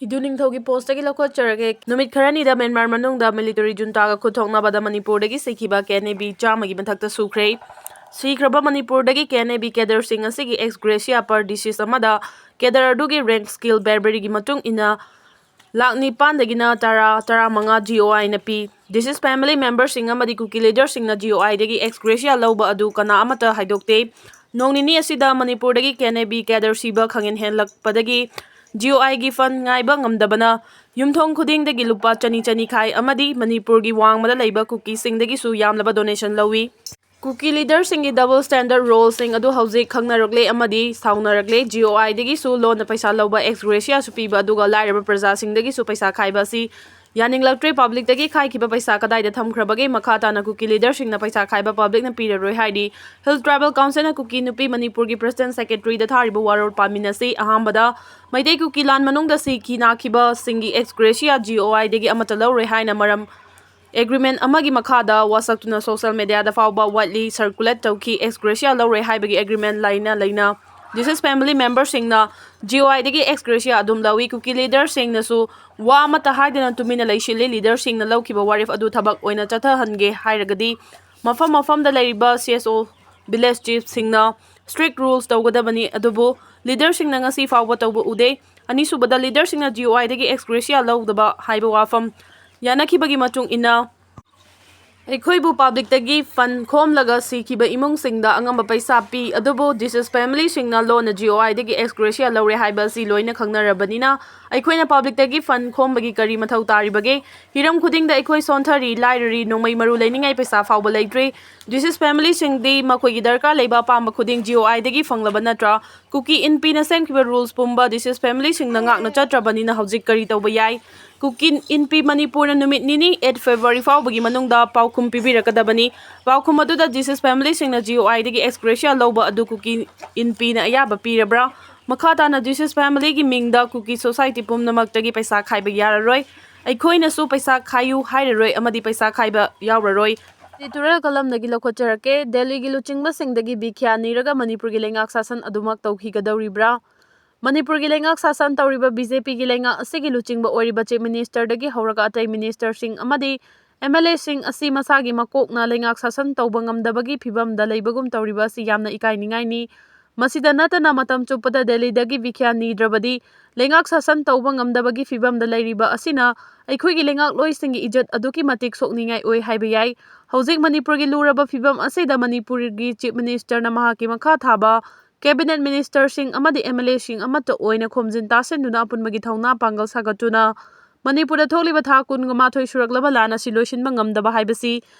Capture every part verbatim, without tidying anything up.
ꯏꯗꯨ ꯅꯤꯡꯊꯧꯒꯤ ꯄꯣꯁꯇꯒꯤ ꯂꯧꯈꯠꯆꯔꯒꯦ꯫ ꯅꯨꯃꯤꯠ ꯈꯔꯅꯤꯗ ꯃ꯭ꯌꯥꯟꯃꯥꯔ ꯃꯅꯨꯡꯗ ꯃꯤꯂꯤꯇꯔꯤ ꯖꯨꯟꯇꯥꯒ ꯈꯨꯠ ꯊꯣꯛꯅꯕꯗ ꯃꯅꯤꯄꯨꯔꯗꯒꯤ ꯁꯤꯈꯤꯕ ꯀꯦ ꯑꯦꯟ ꯑꯦ ꯕꯤ ꯆꯥꯝꯃꯒꯤ ꯃꯊꯛꯇ ꯁꯨꯈ꯭ꯔꯦ꯫ ꯁꯤꯈ꯭ꯔꯕ ꯃꯅꯤꯄꯨꯔꯗꯒꯤ ꯀꯦ ꯑꯦꯟ ꯑꯦ ꯕꯤ ꯀꯦꯗꯔꯁꯤꯡ ꯑꯁꯤꯒꯤ ꯑꯦꯛꯁ ꯒ꯭ꯔꯦꯁꯤꯌꯥ ꯄꯔ ꯗꯤꯁꯤꯁ ꯑꯃꯗ ꯀꯦꯗꯔ ꯑꯗꯨꯒꯤ ꯔꯦꯡꯛ ꯁ꯭ꯀꯦꯜ ꯕꯦꯔꯕꯔꯤꯒꯤ ꯃꯇꯨꯡ ꯏꯟꯅ ꯂꯥꯛ ꯅꯤꯄꯥꯟꯗꯒꯤꯅ ꯇꯔꯥ, ꯇꯔꯥꯃꯉꯥ ꯖꯤ ꯑꯣ ꯑꯥꯏꯅ ꯄꯤ꯫ ꯗꯤꯁꯤꯁ ꯐꯦꯃꯤꯂꯤ ꯃꯦꯝꯕꯔꯁꯤꯡ ꯑꯃꯗꯤ ꯀꯨꯀꯤ ꯂꯤꯗꯔꯁꯤꯡꯅ ꯖꯤ ꯑꯣ ꯑꯥꯏꯗꯒꯤ ꯑꯦꯛꯁ ꯒ꯭ꯔꯦꯁꯤꯌꯥ ꯂꯧꯕ ꯑꯗꯨ ꯀꯅꯥ ꯑꯃꯠꯇ ꯍꯥꯏꯗꯣꯛꯇꯦ꯫ ꯅꯣꯡ ꯅꯤꯅꯤ ꯑꯁꯤꯗ ꯃꯅꯤꯄꯨꯔꯗꯒꯤ ꯀꯦ ꯑꯦꯟ ꯑꯦ ꯕꯤ ꯀꯦꯗꯔ ꯁꯤꯕ ꯈꯪꯍꯦꯟ ꯍꯦꯟꯂꯛꯄꯗꯒꯤ ꯖꯤ ꯑꯣ ꯑꯥꯏꯒꯤ ꯐꯟ ꯉꯥꯏꯕ ꯉꯝꯗꯕꯅ ꯌꯨꯝꯊꯣꯡ ꯈꯨꯗꯤꯡꯗꯒꯤ ꯂꯨꯄꯥ ꯆꯅꯤ ꯆꯅꯤ ꯈꯥꯏ ꯑꯃꯗꯤ ꯃꯅꯤꯄꯨꯔꯒꯤ ꯋꯥꯡꯃꯗ ꯂꯩꯕ ꯀꯨꯀꯤꯁꯤꯡꯗꯒꯤꯁꯨ ꯌꯥꯝꯂꯕ ꯗꯣꯅꯦꯁꯟ ꯂꯧꯏ꯫ ꯀꯨꯀꯤ ꯂꯤꯗꯔꯁꯤꯡꯒꯤ ꯗꯕꯜ ꯁ꯭ꯇꯦꯟꯗꯔꯗ ꯔꯣꯜꯁꯤꯡ ꯑꯗꯨ ꯍꯧꯖꯤꯛ ꯈꯪꯅꯔꯛꯂꯦ ꯑꯃꯗꯤ ꯁꯥꯎꯅꯔꯛꯂꯦ꯫ ꯖꯤ ꯑꯣ ꯑꯥꯏꯗꯒꯤꯁꯨ ꯂꯣꯟꯅ ꯄꯩꯁꯥ ꯂꯧꯕ, ꯑꯦꯛꯁ ꯒ꯭ꯔꯦꯁꯤꯌꯥꯁꯨ ꯄꯤꯕ, ꯑꯗꯨꯒ ꯂꯥꯏꯔꯕ ꯄ꯭ꯔꯖꯥꯁꯤꯡꯗꯒꯤꯁꯨ ꯄꯩꯁꯥ ꯈꯥꯏꯕ ꯑꯁꯤ ꯌꯥꯅꯤꯡꯂꯛꯇ꯭ꯔꯦ꯫ ꯄꯕ꯭ꯂꯤꯛꯇꯒꯤ ꯈꯥꯏꯈꯤꯕ ꯄꯩꯁꯥ ꯀꯗꯥꯏꯗ ꯊꯝꯈ꯭ꯔꯕꯒꯦ? ꯃꯈꯥ ꯇꯥꯅ ꯀꯨꯀꯤ ꯂꯤꯗꯔꯁꯤꯡꯅ ꯄꯩꯁꯥ ꯈꯥꯏꯕ ꯄꯕ꯭ꯂꯤꯛꯅ ꯄꯤꯔꯔꯣꯏ ꯍꯥꯏꯔꯤ꯫ ꯍꯤꯜ ꯇ꯭ꯔꯥꯏꯕꯦꯜ ꯀꯥꯎꯟꯁꯤꯜꯅ ꯀꯨꯀꯤ ꯅꯨꯄꯤ ꯃꯅꯤꯄꯨꯔꯒꯤ ꯄ꯭ꯔꯁꯤꯗꯦꯟꯠ ꯁꯦꯀ꯭ꯔꯦꯇꯔꯤꯗ ꯊꯥꯔꯤꯕ ꯋꯥꯔꯣꯜ ꯄꯥꯝꯃꯤꯟꯅꯁꯤ꯫ ꯑꯍꯥꯟꯕꯗ, ꯃꯩꯇꯩ ꯀꯨꯀꯤ ꯂꯥꯟ ꯃꯅꯨꯡꯗ ꯁꯤꯈꯤ ꯅꯥꯈꯤꯕꯁꯤꯡꯒꯤ ꯑꯦꯛꯁ ꯒ꯭ꯔꯦꯁꯤꯌꯥ ꯖꯤ ꯑꯣ ꯑꯥꯏꯗꯒꯤ ꯑꯃꯠꯇ ꯂꯧꯔꯣꯏ ꯍꯥꯏꯅ ꯃꯔꯝ ꯑꯦꯒ꯭ꯔꯤꯃꯦꯟ ꯑꯃꯒꯤ ꯃꯈꯥꯗ ꯋꯥꯁꯛꯇꯨꯅ ꯁꯣꯁꯤꯌꯦꯜ ꯃꯦꯗꯤꯌꯥꯗ ꯐꯥꯎꯕ ꯋꯥꯏꯗꯂꯤ ꯁꯔꯀꯨꯂꯦꯠ ꯇꯧꯈꯤ꯫ ꯑꯦꯛꯁ ꯒ꯭ꯔꯦꯁꯤꯌꯥ ꯂꯧꯔꯣꯏ ꯍꯥꯏꯕꯒꯤ ꯑꯦꯒ꯭ꯔꯤꯃꯦꯟ ꯂꯩꯅ ꯂꯩꯅ decision family ꯃꯦꯝꯕꯔꯁꯤꯡꯅ G O ꯑꯥꯏꯗꯒꯤ X ꯒ꯭ꯔꯦꯁꯤꯌꯥ ꯑꯗꯨꯝ ꯂꯧꯏ꯫ ꯀꯨꯀꯤ ꯂꯤꯗꯔꯁꯤꯡꯅꯁꯨ ꯋꯥ ꯑꯃꯠꯇ ꯍꯥꯏꯗꯅ ꯇꯨꯃꯤꯟꯅ ꯂꯩꯁꯤꯜꯂꯤ꯫ ꯂꯤꯗꯔꯁꯤꯡꯅ ꯂꯧꯈꯤꯕ ꯋꯥꯔꯦꯞ ꯑꯗꯨ ꯊꯕꯛ ꯑꯣꯏꯅ ꯆꯠꯊꯍꯟꯒꯦ ꯍꯥꯏꯔꯒꯗꯤ ꯃꯐꯝ ꯃꯐꯝꯗ ꯂꯩꯔꯤꯕ ꯁꯤ ꯑꯦꯁ ꯑꯣ, ꯚꯤꯂꯦꯖ ꯆꯤꯐꯁꯤꯡꯅ ꯁ꯭ꯇ꯭ꯔꯤꯛ ꯔꯨꯜꯁ ꯇꯧꯒꯗꯕꯅꯤ, ꯑꯗꯨꯕꯨ ꯂꯤꯗꯔꯁꯤꯡꯅ ꯉꯁꯤ ꯐꯥꯎꯕ ꯇꯧꯕ ꯎꯗꯦ꯫ ꯑꯅꯤꯁꯨꯕꯗ, ꯂꯤꯗꯔꯁꯤꯡꯅ ꯖꯤ ꯑꯣ ꯑꯥꯏꯗꯒꯤ ꯑꯦꯛꯁ ꯒ꯭ꯔꯦꯁꯤꯌꯥ ꯂꯧꯗꯕ ꯍꯥꯏꯕ ꯋꯥꯐꯝ ꯌꯥꯅꯈꯤꯕꯒꯤ ꯃꯇꯨꯡ ꯏꯟꯅ ꯑꯩꯈꯣꯏꯕꯨ ꯄꯕ꯭ꯂꯤꯛꯇꯒꯤ ꯐꯟ ꯈꯣꯝꯂꯒ ꯁꯤꯈꯤꯕ ꯏꯃꯨꯡꯁꯤꯡꯗ ꯑꯉꯝꯕ ꯄꯩꯁꯥ ꯄꯤ, ꯑꯗꯨꯕꯨ ꯗꯤꯁꯤꯁ ꯐꯦꯃꯤꯂꯤꯁꯤꯡꯅ ꯂꯣꯟꯅ ꯖꯤ ꯑꯣ ꯑꯥꯏꯗꯒꯤ ꯑꯦꯛꯁ ꯒ꯭ꯔꯦꯁꯤꯌꯥ ꯂꯧꯔꯦ ꯍꯥꯏꯕ ꯑꯁꯤ ꯂꯣꯏꯅ ꯈꯪꯅꯔꯕꯅꯤꯅ ꯑꯩꯈꯣꯏꯅ ꯄꯕ꯭ꯂꯤꯛꯇꯒꯤ ꯐꯟ ꯈꯣꯝꯕꯒꯤ ꯀꯔꯤ ꯃꯊꯧ ꯇꯥꯔꯤꯕꯒꯦ? ꯍꯤꯔꯝ ꯈꯨꯗꯤꯡꯗ ꯑꯩꯈꯣꯏ ꯁꯣꯟꯊꯔꯤ, ꯂꯥꯏꯔꯔꯤ, ꯅꯣꯡꯃꯩ ꯃꯔꯨ ꯂꯩꯅꯤꯡꯉꯥꯏ ꯄꯩꯁꯥ ꯐꯥꯎꯕ ꯂꯩꯇ꯭ꯔꯦ꯫ ꯗꯤꯁꯤꯁ ꯐꯦꯃꯤꯂꯤꯁꯤꯡꯗꯤ ꯃꯈꯣꯏꯒꯤ ꯗꯔꯀꯥꯔ ꯂꯩꯕ ꯑꯄꯥꯝꯕ ꯈꯨꯗꯤꯡ ꯖꯤ ꯑꯣ ꯑꯥꯏꯗꯒꯤ ꯐꯪꯂꯕ ꯅꯠꯇ꯭ꯔꯥ? ꯀꯨꯀꯤ ꯏꯟꯄꯤꯅ ꯁꯦꯝꯈꯤꯕ ꯔꯨꯜꯁ ꯄꯨꯝꯕ ꯗꯤꯁꯤꯁ ꯐꯦꯃꯤꯂꯤꯁꯤꯡꯅ ꯉꯥꯛꯅ ꯆꯠꯇ꯭ꯔꯕꯅꯤꯅ ꯍꯧꯖꯤꯛ ꯀꯔꯤ ꯇꯧꯕ ꯌꯥꯏ? ꯀꯨꯀꯤ ꯏꯟꯄꯤ ꯃꯅꯤꯄꯨꯔꯅ ꯅꯨꯃꯤꯠ ꯅꯤꯅꯤ, ꯑꯩꯠ ꯐꯦꯕ꯭ꯔꯨꯋꯥꯔꯤ ꯐꯥꯎꯕꯒꯤ ꯃꯅꯨꯡꯗ ꯄꯥꯎꯈꯨꯝ ꯄꯤꯕꯤꯔꯛꯀꯗꯕꯅꯤ꯫ ꯄꯥꯎꯈꯨꯝ ꯑꯗꯨꯗ ꯗꯤꯁꯤꯁ ꯐꯦꯃꯤꯂꯤꯁꯤꯡꯅ ꯖꯤ ꯑꯣ ꯑꯥꯏꯗꯒꯤ ꯑꯦꯛꯁ ꯒ꯭ꯔꯦꯁꯤꯌꯥ ꯂꯧꯕ ꯑꯗꯨ ꯀꯨꯀꯤ ꯏꯟꯄꯤꯅ ꯑꯌꯥꯕ ꯄꯤꯔꯕ꯭ꯔꯥ? ꯃꯈꯥ ꯇꯥꯅ ꯗꯤꯁꯤꯁ ꯐꯦꯃꯤꯂꯤꯒꯤ ꯃꯤꯡꯗ ꯀꯨꯀꯤ ꯁꯣꯁꯥꯏꯇꯤ ꯄꯨꯝꯅꯃꯛꯇꯒꯤ ꯄꯩꯁꯥ ꯈꯥꯏꯕ ꯌꯥꯔꯔꯣꯏ꯫ ꯑꯩꯈꯣꯏꯅꯁꯨ ꯄꯩꯁꯥ ꯈꯥꯏꯌꯨ ꯍꯥꯏꯔꯔꯣꯏ ꯑꯃꯗꯤ ꯄꯩꯁꯥ ꯈꯥꯏꯕ ꯌꯥꯎꯔꯔꯣꯏ꯫ ꯏꯗꯤꯇꯣꯔꯤꯌꯦꯜ ꯀꯂꯝꯗꯒꯤ ꯂꯧꯈꯠꯆꯔꯛꯀꯦ꯫ ꯗꯦꯜꯂꯤꯒꯤ ꯂꯨꯆꯤꯡꯕꯁꯤꯡꯗꯒꯤ ꯚꯤꯈ꯭ꯌꯥ ꯅꯤꯔꯒ ꯃꯅꯤꯄꯨꯔꯒꯤ ꯂꯩꯉꯥꯛ ꯁꯥꯁꯟ ꯑꯗꯨꯃꯛ ꯇꯧꯈꯤꯒꯗꯧꯔꯤꯕ꯭ꯔꯥ? ꯃꯅꯤꯄꯨꯔꯒꯤ ꯂꯩꯉꯥꯛ ꯁꯥꯁꯟ ꯇꯧꯔꯤꯕ ꯕꯤ ꯖꯦ ꯄꯤꯒꯤ ꯂꯩꯉꯥꯛ ꯑꯁꯤꯒꯤ ꯂꯨꯆꯤꯡꯕ ꯑꯣꯏꯔꯤꯕ Chief Ministerꯗꯒꯤ ꯍꯧꯔꯒ ꯑꯇꯩ ministerꯁꯤꯡ ꯑꯃꯗꯤ M L Aꯁꯤꯡ ꯑꯁꯤ ꯃꯁꯥꯒꯤ ꯃꯀꯣꯛꯅ ꯂꯩꯉꯥꯛ ꯁꯥꯁꯟ ꯇꯧꯕ ꯉꯝꯗꯕꯒꯤ ꯐꯤꯚꯝꯗ ꯂꯩꯕꯒꯨꯝ ꯇꯧꯔꯤꯕ ꯑꯁꯤ ꯌꯥꯝꯅ ꯏꯀꯥꯏꯅꯤꯡꯉꯥꯏꯅꯤ꯫ ꯃꯁꯤꯗ ꯅꯠꯇꯅ ꯃꯇꯝ ꯆꯨꯞꯄꯗ ꯗꯦꯜꯂꯤꯗꯒꯤ ꯚꯤꯈ꯭ꯌꯥ ꯅꯤꯗ꯭ꯔꯕꯗꯤ ꯂꯩꯉꯥꯛ ꯁꯥꯁꯟ ꯇꯧꯕ ꯉꯝꯗꯕꯒꯤ ꯐꯤꯚꯝꯗ ꯂꯩꯔꯤꯕ ꯑꯁꯤꯅ ꯑꯩꯈꯣꯏꯒꯤ ꯂꯩꯉꯥꯛꯂꯣꯏꯁꯤꯡꯒꯤ ꯏꯖꯠ ꯑꯗꯨꯛꯀꯤ ꯃꯇꯤꯛ ꯁꯣꯛꯅꯤꯡꯉꯥꯏ ꯑꯣꯏ ꯍꯥꯏꯕ ꯌꯥꯏ꯫ ꯍꯧꯖꯤꯛ ꯃꯅꯤꯄꯨꯔꯒꯤ ꯂꯨꯔꯕ ꯐꯤꯚꯝ ꯑꯁꯤꯗ ꯃꯅꯤꯄꯨꯔꯒꯤ Chief Ministerꯅ ꯃꯍꯥꯛꯀꯤ ꯃꯈꯥ ꯊꯥꯕ Cabinet Ministerꯁꯤꯡ ꯑꯃꯗꯤ M L Aꯁꯤꯡ ꯑꯃꯠꯇ ꯑꯣꯏꯅ ꯈꯣꯝꯖꯤꯟ ꯇꯥꯁꯤꯟꯗꯨꯅ ꯑꯄꯨꯟꯕꯒꯤ ꯊꯧꯅꯥ ꯄꯥꯡꯒꯜ ꯁꯥꯒꯠꯇꯨꯅ ꯃꯅꯤꯄꯨꯔꯗ ꯊꯣꯛꯂꯤꯕ ꯊꯥ ꯀꯨꯟꯃꯥꯊꯣꯏ ꯁꯨꯔꯛꯂꯕ ꯂꯥꯟ ꯑꯁꯤ ꯂꯣꯏꯁꯤꯟꯕ ꯉꯝꯗꯕ ꯍꯥꯏꯕꯁꯤ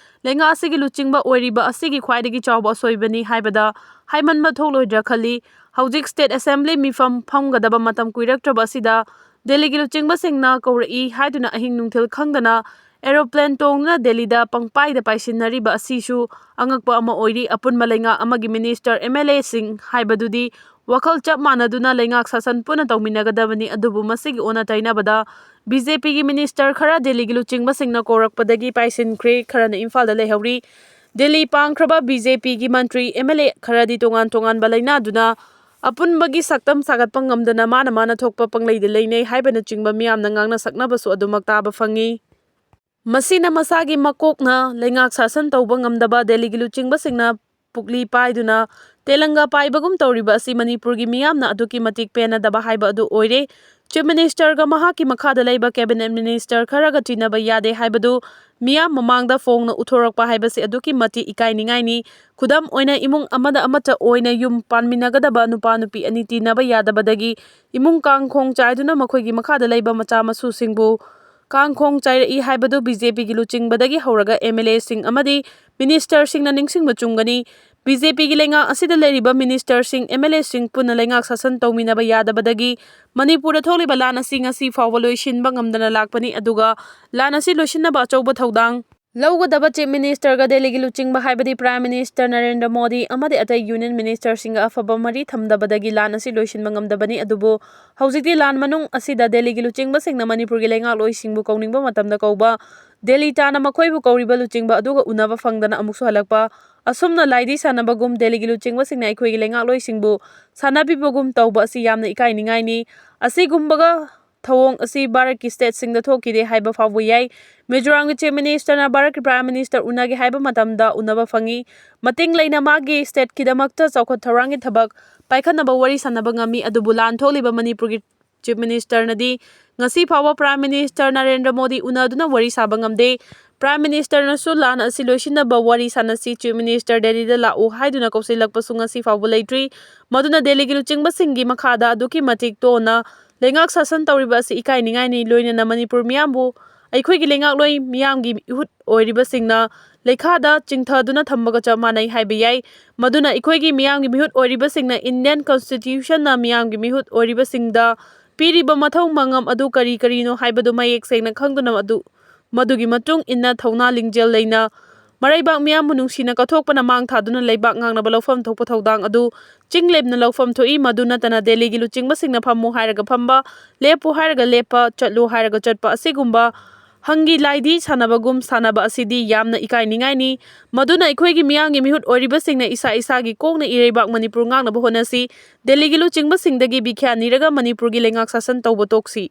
ꯂꯩꯉꯥꯛ ꯑꯁꯤꯒꯤ ꯂꯨꯆꯤꯡꯕ ꯑꯣꯏꯔꯤꯕ ꯑꯁꯤꯒꯤ ꯈ꯭ꯋꯥꯏꯗꯒꯤ ꯆꯥꯎꯕ ꯑꯁꯣꯏꯕꯅꯤ ꯍꯥꯏꯕꯗ ꯍꯥꯏꯃꯟꯕ ꯊꯣꯛꯂꯣꯏꯗ꯭ꯔꯥ ꯈꯜꯂꯤ꯫ ꯍꯧꯖꯤꯛ State Assembly ꯃꯤꯐꯝ ꯐꯝꯒꯗꯕ ꯃꯇꯝ ꯀꯨꯏꯔꯛꯇ꯭ꯔꯕ ꯑꯁꯤꯗ ꯗꯦꯜꯂꯤꯒꯤ ꯂꯨꯆꯤꯡꯕꯁꯤꯡꯅ ꯀꯧꯔꯛꯏ ꯍꯥꯏꯗꯨꯅ ꯑꯍꯤꯡ ꯅꯨꯡꯊꯤꯜ ꯈꯪꯗꯅ aeroplane ꯇꯣꯡꯗꯨꯅ ꯗꯦꯜꯂꯤꯗ ꯄꯪꯄꯥꯏꯗ ꯄꯥꯏꯁꯤꯟꯅꯔꯤꯕ ꯑꯁꯤꯁꯨ ꯑꯉꯛꯄ ꯑꯃ ꯑꯣꯏꯔꯤ꯫ ꯑꯄꯨꯟꯕ ꯂꯩꯉꯥꯛ ꯑꯃꯒꯤ minister, M L Aꯁꯤꯡ ꯍꯥꯏꯕꯗꯨꯗꯤ ꯋꯥꯈꯜ ꯆꯞ ꯃꯥꯟꯅꯗꯨꯅ ꯂꯩꯉꯥꯛ ꯁꯥꯁꯟ ꯄꯨꯟꯅ ꯇꯧꯃꯤꯟꯅꯒꯗꯕꯅꯤ꯫ ꯑꯗꯨꯕꯨ ꯃꯁꯤꯒꯤ ꯑꯣꯟꯅ ꯇꯩꯅꯕꯗ B J Pꯒꯤ minister ꯈꯔ ꯗꯦꯜꯂꯤꯒꯤ ꯂꯨꯆꯤꯡꯕꯁꯤꯡꯅ ꯀꯧꯔꯛꯄꯗꯒꯤ ꯄꯥꯏꯁꯤꯟꯈ꯭ꯔꯦ, ꯈꯔꯅ ꯏꯝꯐꯥꯜꯗ ꯂꯩꯍꯧꯔꯤ꯫ Delhi ꯄꯥꯡꯈ꯭ꯔꯕ B J Pꯒꯤ Mantri, M L A ꯈꯔꯗꯤ ꯇꯣꯉꯥꯟ ꯇꯣꯉꯥꯟꯕ ꯂꯩꯅꯥꯗꯨꯅ ꯑꯄꯨꯟꯕꯒꯤ ꯁꯛꯇꯝ ꯁꯥꯒꯠꯄ ꯉꯝꯗꯅ ꯃꯥꯅ ꯃꯥꯅ ꯊꯣꯛꯄ ꯄꯪꯂꯩꯗ ꯂꯩꯅꯩ ꯍꯥꯏꯕꯅꯆꯤꯡꯕ ꯃꯤꯌꯥꯝꯅ ꯉꯥꯡꯅ ꯁꯛꯅꯕꯁꯨ ꯑꯗꯨꯃꯛ ꯇꯥꯕ ꯐꯪꯉꯤ꯫ ꯃꯁꯤꯅ ꯃꯁꯥꯒꯤ ꯃꯀꯣꯛꯅ ꯂꯩꯉꯥꯛ ꯁꯥꯁꯟ ꯇꯧꯕ ꯉꯝꯗꯕ ꯗꯦꯜꯂꯤꯒꯤ ꯂꯨꯆꯤꯡꯕꯁꯤꯡꯅ ꯄꯨꯛꯂꯤ ꯄꯥꯏꯗꯨꯅ ꯇꯦꯂꯪꯒꯥ ꯄꯥꯏꯕꯒꯨꯝ ꯇꯧꯔꯤꯕ ꯑꯁꯤ ꯃꯅꯤꯄꯨꯔꯒꯤ ꯃꯤꯌꯥꯝꯅ ꯑꯗꯨꯛꯀꯤ ꯃꯇꯤꯛ ꯄꯦꯟꯅꯗꯕ ꯍꯥꯏꯕ ꯑꯗꯨ ꯑꯣꯏꯔꯦ꯫ Chief Ministerꯒ ꯃꯍꯥꯛꯀꯤ ꯃꯈꯥꯗ ꯂꯩꯕ Cabinet Minister ꯈꯔꯒ ꯇꯤꯟꯅꯕ ꯌꯥꯗꯦ ꯍꯥꯏꯕꯗꯨ ꯃꯤꯌꯥꯝ ꯃꯃꯥꯡꯗ ꯐꯣꯡꯅ ꯎꯊꯣꯔꯛꯄ ꯍꯥꯏꯕꯁꯤ ꯑꯗꯨꯛꯀꯤ ꯃꯇꯤꯛ ꯏꯀꯥꯏꯅꯤꯡꯉꯥꯏꯅꯤ꯫ ꯈꯨꯗꯝ ꯑꯣꯏꯅ, ꯏꯃꯨꯡ ꯑꯃꯗ ꯑꯃꯠꯇ ꯑꯣꯏꯅ ꯌꯨꯝ ꯄꯥꯟꯃꯤꯟꯅꯒꯗꯕ ꯅꯨꯄꯥ ꯅꯨꯄꯤ ꯑꯅꯤ ꯇꯤꯟꯅꯕ ꯌꯥꯗꯕꯗꯒꯤ ꯏꯃꯨꯡ ꯀꯥꯡꯈꯣꯡ ꯆꯥꯏꯗꯨꯅ ꯃꯈꯣꯏꯒꯤ ꯃꯈꯥꯗ ꯂꯩꯕ ꯃꯆꯥ ꯃꯁꯨꯁꯤꯡꯕꯨ ꯀꯥꯡꯈꯣꯡ ꯆꯥꯏꯔꯛꯏ ꯍꯥꯏꯕꯗꯨ B J Pꯒꯤ ꯂꯨꯆꯤꯡꯕꯗꯒꯤ ꯍꯧꯔꯒ M L Aꯁꯤꯡ ꯑꯃꯗꯤ ministerꯁꯤꯡꯅ ꯅꯤꯡꯁꯤꯡꯕ ꯆꯨꯝꯒꯅꯤ꯫ B J Pꯒꯤ ꯂꯩꯉꯥꯛ ꯑꯁꯤꯗ ꯂꯩꯔꯤꯕ ministerꯁꯤꯡ, M L Aꯁꯤꯡ ꯄꯨꯟꯅ ꯂꯩꯉꯥꯛ ꯁꯥꯁꯟ ꯇꯧꯃꯤꯟꯅꯕ ꯌꯥꯗꯕꯗꯒꯤ ꯃꯅꯤꯄꯨꯔꯗ ꯊꯣꯛꯂꯤꯕ ꯂꯥꯟ ꯑꯁꯤ ꯉꯁꯤ ꯐꯥꯎꯕ ꯂꯣꯏꯁꯤꯟꯕ ꯉꯝꯗꯅ ꯂꯥꯛꯄꯅꯤ꯫ ꯑꯗꯨꯒ ꯂꯥꯟ ꯑꯁꯤ ꯂꯣꯏꯁꯤꯟꯅꯕ ꯑꯆꯧꯕ ꯊꯧꯗꯥꯡ ꯂꯧꯒꯗꯕ Chief Ministerꯒ ꯗꯦꯜꯂꯤꯒꯤ ꯂꯨꯆꯤꯡꯕ ꯍꯥꯏꯕꯗꯤ Prime Minister ꯅꯔꯦꯟꯗ꯭ꯔ ꯃꯣꯗꯤ ꯑꯃꯗꯤ ꯑꯇꯩ Union ministerꯁꯤꯡꯒ ꯑꯐꯕ ꯃꯔꯤ ꯊꯝꯗꯕꯗꯒꯤ ꯂꯥꯟ ꯑꯁꯤ ꯂꯣꯏꯁꯤꯟꯕ ꯉꯝꯗꯕꯅꯤ꯫ ꯑꯗꯨꯕꯨ ꯍꯧꯖꯤꯛꯇꯤ ꯂꯥꯟ ꯃꯅꯨꯡ ꯑꯁꯤꯗ ꯗꯦꯜꯂꯤꯒꯤ ꯂꯨꯆꯤꯡꯕꯁꯤꯡꯅ ꯃꯅꯤꯄꯨꯔꯒꯤ ꯂꯩꯉꯥꯛꯂꯣꯏꯁꯤꯡꯕꯨ ꯀꯧꯅꯤꯡꯕ ꯃꯇꯝꯗ ꯀꯧꯕ, ꯗꯦꯜꯂꯤ ꯇꯥꯟꯅ ꯃꯈꯣꯏꯕꯨ ꯀꯧꯔꯤꯕ ꯂꯨꯆꯤꯡꯕ ꯑꯗꯨꯒ ꯎꯅꯕ ꯐꯪꯗꯅ ꯑꯃꯨꯛꯁꯨ ꯍꯜꯂꯛꯄ, ꯑꯁꯨꯝꯅ ꯂꯥꯏꯗꯤ ꯁꯥꯟꯅꯕꯒꯨꯝ ꯗꯦꯜꯂꯤꯒꯤ ꯂꯨꯆꯤꯡꯕꯁꯤꯡꯅ ꯑꯩꯈꯣꯏꯒꯤ ꯂꯩꯉꯥꯛꯂꯣꯏꯁꯤꯡꯕꯨ ꯁꯥꯟꯅꯕꯤꯕꯒꯨꯝ ꯇꯧꯕ ꯑꯁꯤ ꯌꯥꯝꯅ ꯏꯀꯥꯏꯅꯤꯡꯉꯥꯏꯅꯤ꯫ ꯑꯁꯤꯒꯨꯝꯕꯒ ꯊꯧꯑꯣꯡ ꯑꯁꯤ ꯚꯥꯔꯠꯀꯤ ꯁ꯭ꯇꯦꯠꯁꯤꯡꯗ ꯊꯣꯛꯈꯤꯗꯦ ꯍꯥꯏꯕ ꯐꯥꯎꯕ ꯌꯥꯏ꯫ ꯃꯤꯖꯣꯔꯥꯝꯒꯤ ꯆꯤꯐ ꯃꯤꯅꯤꯁꯇꯔꯅ ꯚꯥꯔꯠꯀꯤ ꯄ꯭ꯔꯥꯏꯝ ꯃꯤꯅꯤꯁꯇꯔ ꯎꯅꯒꯦ ꯍꯥꯏꯕ ꯃꯇꯝꯗ ꯎꯅꯕ ꯐꯪꯏ꯫ ꯃꯇꯤꯡ ꯂꯩꯅ ꯃꯥꯒꯤ ꯁ꯭ꯇꯦꯠꯀꯤꯗꯃꯛꯇ ꯆꯥꯎꯈꯠ ꯊꯧꯔꯥꯡꯒꯤ ꯊꯕꯛ ꯄꯥꯏꯈꯠꯅꯕ ꯋꯥꯔꯤ ꯁꯥꯟꯅꯕ ꯉꯝꯃꯤ꯫ ꯑꯗꯨꯕꯨ ꯂꯥꯟ ꯊꯣꯛꯂꯤꯕ ꯃꯅꯤꯄꯨꯔꯒꯤ ꯆꯤꯐ ꯃꯤꯅꯤꯁꯇꯔꯅꯗꯤ ꯉꯁꯤ ꯐꯥꯎꯕ ꯄ꯭ꯔꯥꯏꯝ ꯃꯤꯅꯤꯁꯇꯔ ꯅꯔꯦꯟꯗ꯭ꯔ ꯃꯣꯗꯤ ꯎꯅꯗꯨꯅ ꯋꯥꯔꯤ ꯁꯥꯕ ꯉꯝꯗꯦ꯫ ꯄ꯭ꯔꯥꯏꯝ ꯃꯤꯅꯤꯁꯇꯔꯅꯁꯨ ꯂꯥꯟ ꯑꯁꯤ ꯂꯣꯏꯁꯤꯟꯅꯕ ꯋꯥꯔꯤ ꯁꯥꯟꯅꯁꯤ, ꯆꯤꯐ ꯃꯤꯅꯤꯁꯇꯔ ꯗꯦꯜꯂꯤꯗ ꯂꯥꯛꯎ ꯍꯥꯏꯗꯨꯅ ꯀꯧꯁꯤꯜꯂꯛꯄꯁꯨ ꯉꯁꯤ ꯐꯥꯎꯕ ꯂꯩꯇ꯭ꯔꯤ꯫ ꯃꯗꯨꯅ ꯗꯦꯜꯂꯤꯒꯤ ꯂꯨꯆꯤꯡꯕꯁꯤꯡꯒꯤ ꯃꯈꯥꯗ ꯑꯗꯨꯛꯀꯤ ꯃꯇꯤꯛ ꯇꯣꯟꯅ ꯂꯩꯉꯥꯛ ꯁꯥꯁꯟ ꯇꯧꯔꯤꯕ ꯑꯁꯤ ꯏꯀꯥꯏꯅꯤꯡꯉꯥꯏꯅꯤ꯫ ꯂꯣꯏꯅꯅ ꯃꯅꯤꯄꯨꯔ ꯃꯤꯌꯥꯝꯕꯨ ꯑꯩꯈꯣꯏꯒꯤ ꯂꯩꯉꯥꯛꯂꯣꯏ ꯃꯤꯌꯥꯝꯒꯤ ꯏꯍꯨꯠ ꯑꯣꯏꯔꯤꯕꯁꯤꯡꯅ ꯂꯩꯈꯥꯗ ꯆꯤꯡꯊꯗꯨꯅ ꯊꯝꯕꯒ ꯆꯞ ꯃꯥꯟꯅꯩ ꯍꯥꯏꯕ ꯌꯥꯏ꯫ ꯃꯗꯨꯅ ꯑꯩꯈꯣꯏꯒꯤ ꯃꯤꯌꯥꯝꯒꯤ ꯃꯤꯍꯨꯠ ꯑꯣꯏꯔꯤꯕꯁꯤꯡꯅ ꯏꯟꯗꯤꯌꯟ ꯀꯟꯁꯇꯤꯇ꯭ꯌꯨꯁꯟꯅ ꯃꯤꯌꯥꯝꯒꯤ ꯃꯤꯍꯨꯠ ꯑꯣꯏꯔꯤꯕꯁꯤꯡꯗ ꯄꯤꯔꯤꯕ ꯃꯊꯧ ꯃꯉꯝ ꯑꯗꯨ ꯀꯔꯤ ꯀꯔꯤꯅꯣ ꯍꯥꯏꯕꯗꯨ ꯃꯌꯦꯛ ꯁꯦꯡꯅ ꯈꯪꯗꯨꯅ ꯑꯗꯨ, ꯃꯗꯨꯒꯤ ꯃꯇꯨꯡ ꯏꯟꯅ ꯊꯧꯅꯥ ꯂꯤꯡꯖꯦꯜ ꯂꯩꯅ ꯃꯔꯩꯕꯥꯛ ꯃꯤꯌꯥꯝꯕꯨ ꯅꯨꯡꯁꯤꯅ ꯀꯠꯊꯣꯛꯄꯅ ꯃꯥꯡ ꯊꯥꯗꯨꯅ ꯂꯩꯕꯥꯛ ꯉꯥꯛꯅꯕ ꯂꯧꯐꯝ ꯊꯣꯛꯄ ꯊꯧꯗꯥꯡ ꯑꯗꯨ ꯆꯤꯡ ꯂꯦꯞꯅ ꯂꯧꯐꯝ ꯊꯣꯛꯏ꯫ ꯃꯗꯨ ꯅꯠꯇꯅ ꯗꯦꯜꯂꯤꯒꯤ ꯂꯨꯆꯤꯡꯕꯁꯤꯡꯅ ꯐꯝꯃꯨ ꯍꯥꯏꯔꯒ ꯐꯝꯕ, ꯂꯦꯞꯄꯨ ꯍꯥꯏꯔꯒ ꯂꯦꯞꯄ, ꯆꯠꯂꯨ ꯍꯥꯏꯔꯒ ꯆꯠꯄ ꯑꯁꯤꯒꯨꯝꯕ ꯍꯪꯒꯤ ꯂꯥꯏꯗꯤ ꯁꯥꯟꯅꯕꯒꯨꯝ ꯁꯥꯟꯅꯕ ꯑꯁꯤꯗꯤ ꯌꯥꯝꯅ ꯏꯀꯥꯏꯅꯤꯡꯉꯥꯏꯅꯤ꯫ ꯃꯗꯨꯅ ꯑꯩꯈꯣꯏꯒꯤ ꯃꯤꯌꯥꯝꯒꯤ ꯃꯤꯍꯨꯠ ꯑꯣꯏꯔꯤꯕꯁꯤꯡꯅ ꯏꯁꯥ ꯏꯁꯥꯒꯤ ꯀꯣꯛꯅ ꯏꯔꯩꯕꯥꯛ ꯃꯅꯤꯄꯨꯔ ꯉꯥꯛꯅꯕ ꯍꯣꯠꯅꯁꯤ꯫ ꯗꯦꯜꯂꯤꯒꯤ ꯂꯨꯆꯤꯡꯕꯁꯤꯡꯗꯒꯤ ꯕꯤꯈ꯭ꯌꯥ ꯅꯤꯔꯒ ꯃꯅꯤꯄꯨꯔꯒꯤ ꯂꯩꯉꯥꯛ ꯁꯥꯁꯟ ꯇꯧꯕ ꯇꯣꯛꯁꯤ꯫